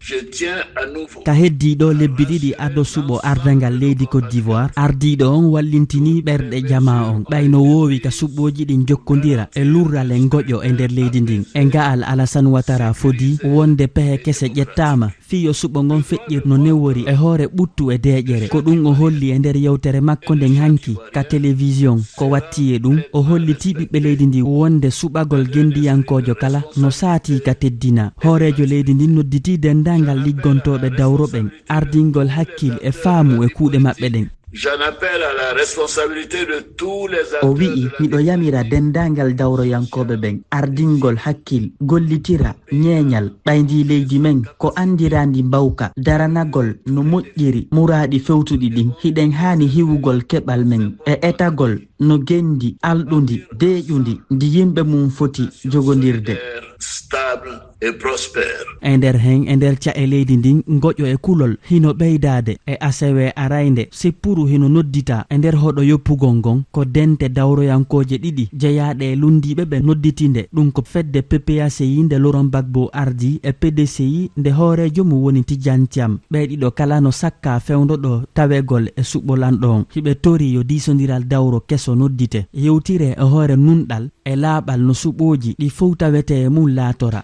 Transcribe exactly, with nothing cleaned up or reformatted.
Je tiens à nouveau. Ka heddii ɗoo lebbi ɗiɗi ado suɓo ardangal leydi Côte d'Ivoire, ardiiɗo on wallintinii ɓerɗe jamaa on, ɓay no woowi ka suɓooji ɗin jokkondira e lurral e ngoƴo e nder leydi ndin. E nga'al, Alassane Ouattara fodii wonde pehe kese ƴettaama fii yo suɓo ngon feƴƴir no newori e hoore ɓuttu e deeƴere. Ko ɗun o holli e nder yewtere makko nden hanki ka telewisiyon. Ko watti e ɗun, o hollitii ɓiɓɓe leydi ndin wonde suɓagol gendiyankoojo kala no saatii ka teddina. Hooreejo leydi ndin nodditii denndaangal liggontooɓe dawro ɓen ardingol hakkil e faamu e kuuɗe maɓɓe ɗen. J'en appelle à la responsabilité de tous les acteurs. O wi'i, miɗo yamira denndaangal dawroyankooɓe ɓen ardingol hakkil, gollitira ñeeñal, ɓay ndii leydi men ko anndirandi mbawka, daranagol no moƴƴiri muraaɗi fewtuɗi ɗin. Hiɗen haani hiwugol keɓal men e etagol no genndi alɗundi, deeƴundi, ndi yimɓe mum foti jogondirde. Stable et prospère. E nder hen, e nder ca'e leydi ndin, ngoƴo e kulol hino ɓeydaade. E asewe araynde, Seppuru hino noddita e nder hoɗo yoppugol ngon ko dente dawroyankooje ɗiɗi jeyaaɗe e lunndiiɓe ɓen nodditinde. Ɗun ko fedde P P A C I nde Laurent Gbagbo ardii e P D C I nde hooreejo mum woni Tidiane Thiam. Ɓee ɗiɗo kala no sakkaa fewndo ɗoo tawegol e suɓo lanɗo on. Hiɓe torii yo diisondiral dawro keso noddite, yewtire e hoore nunɗal e laaɓal no suɓooji ɗi fow tawetee e mum laatora.